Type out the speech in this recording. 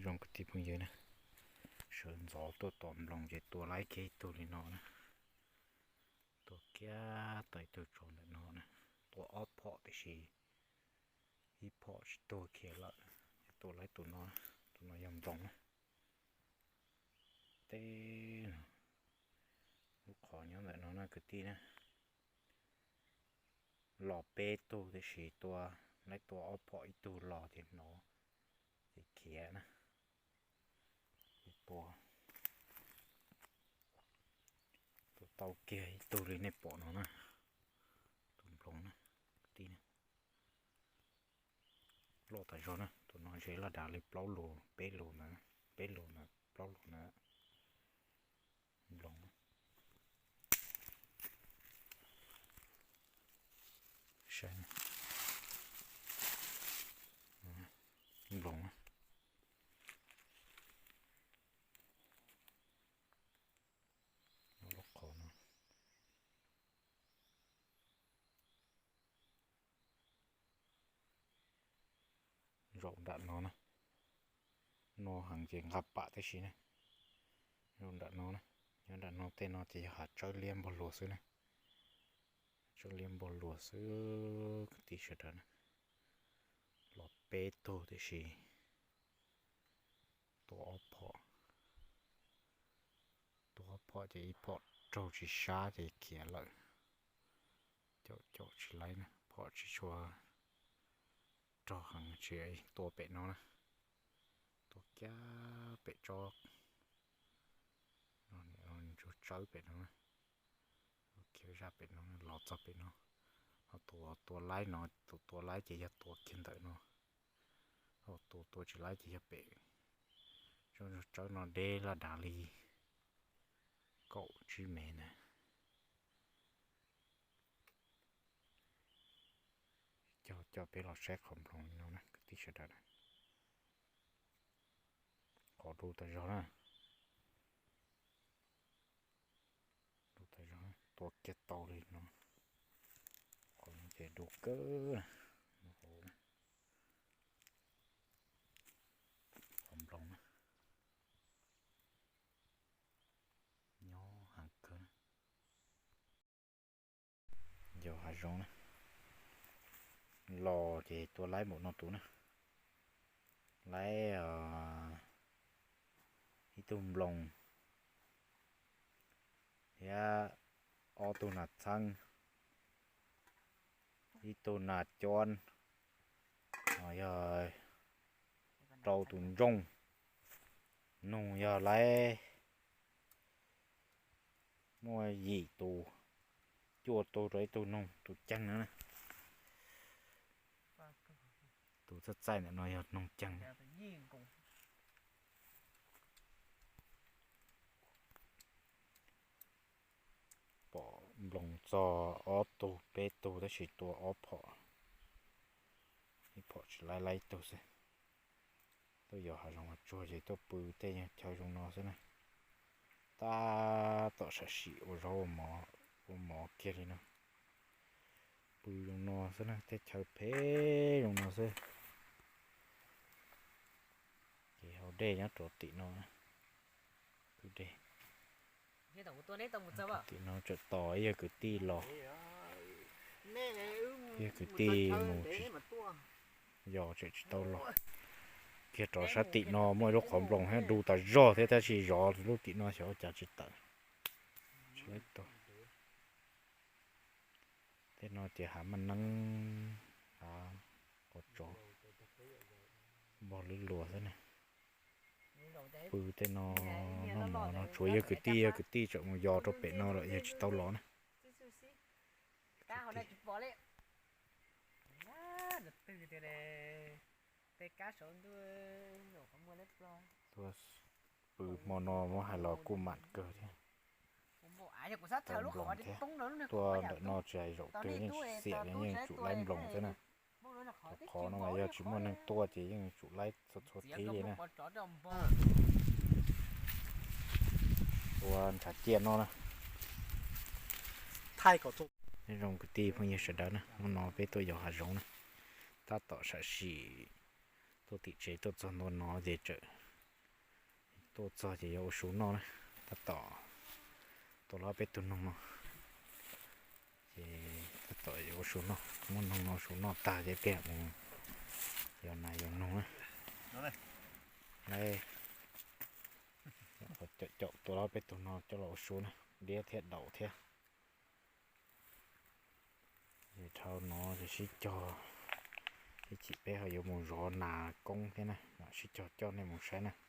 Zoo kwv tij phooj ywg na, sawv ntxov tuaj tos nploos ces tua laib kiag ib tug li no na. Tua kiag tau ib tug tso ntawm no na. Tua ob phom tiam sis ib phom tsis tuag khiav lawm. Tua laib tus no, tus no yog nploos na. Teb no, lub qhov nyob ntawm no na kwv tij na. Los peb tug tiam sis tua, laib tua ob phom ib tug los ces hnov ces khiav na. Tua, tua tau kiag ib tug li nej pom no na. Tus nploos na, kwv tij na. Loj tas zog na, tus no ze laj dav li plaub lus peb lus ntawd, peb lus ntawd plaub lus ntawd. Nploos. Saib, nploos. Lub qhov no. Zaum nram no na, no heev ces nqa pam tib si na. Zaum nram no na, nyob nram no tej no ces yog hav tsawb liab npog luas xwb na. Tsawb liab npog luas xwb kwv tij sawv daws na. Los peb tug tiam sis tua ob phom, tua ob phom ces ib phom raug tsis sab ces khiav lawm. Caum caum tsis laib na, phom tsis tshua raug heev tsis tua pem no na. Tua kiag pem tsob, tua tsawb pem no na. Khiav zaj pem no los txog pem no. Ho tus tua laib no, tus tua laib ces yog tua kiag ntawm no. Ho tus tua tsis laib ces yog pem. Tsob tsawb no deb laj dav li kaum tsib mev ntawd. Coj coj peb los saib qhov nploos li no na kwv tij sawv daws na. Qhov du tas zog na. Du tas zog, tua kiag tau li no. Qhov no ces du kawg. Qhov nploos na, nyob heev kawg. Yos hav zoov na, los ces tua laib npaum no tus na. Laib ib tug nploos thiab ob tug nas txheeb, ib tug nas cob, yog rau tus ntsoog. Noog yog laib muaj yim tus, cuaj tug rau ib tug noog tus ceeg na. Tus txaij txaij ntawm no yog noog ceeg. Pom nploos txog ob tug peb tug tab sis tua ob phom, ib phom tsis laib laib ib tug xwb. Tuaj yos hav zoov hav tsuag ces tuaj pw tej chaw zoo no xwb na. Tab tom sam sim ua zaub ua mov kiag li no. Pw zoo no xwb na, tej chaw phem zoo no xwb. Ces hau dej nyob rau tim no, kwj dej. Tim no tseem tos ib yawg kwv tij los, ib yawg kwv tij mus tsis, yos tseem tsis tau los. Kiag rov sab tim no muaj ib lub qhov nploos thiab, du tas zog thiab tab sis zov lub tim no xyov ua cas tsis tawm. Tsis tau. Tej no ces hav maj neeb, hav qos tsov, npog lwb luas xwb na. Pw tej no noj mov no tshuav yawg kwv tij, yawg kwv tij tseem mus yos rau pem no lawm yawg tsis tau los na. Tuaj pw hmo no muab hais los kuj mam kawg thiab. Tau nploos thiab. Tuaj ntawm no tsis hais zaum twg yeej xiam li yeej tsum laib nploos xwb na. Qhov no mas yog tsis muaj neeg tuaj ces yeej tsum laib txhua txhua thib li na. Tua ntshav ciaj no na. Nyob zoo kwv tij phooj ywg sawv daws na, hnub no peb tuaj yos hav zoov na, tab tom sam sim tuaj tim tsev tuaj txog ntua no ces tseem Tuaj txog ces yuav ua su noj na. Tab tom tua los peb tug noog no, ces tab tom yuav ua su noj, muab noog no su noj tag ces pliag mus yos nas yos noog na. Caum caum tua los peb tug no coj los ua su na, diab thiab daum thiab. Ces dhau no ces sib cog, ib chim peb ho yuav mus zov nas koob thiab na, mam sib cog coj nej mus saib na.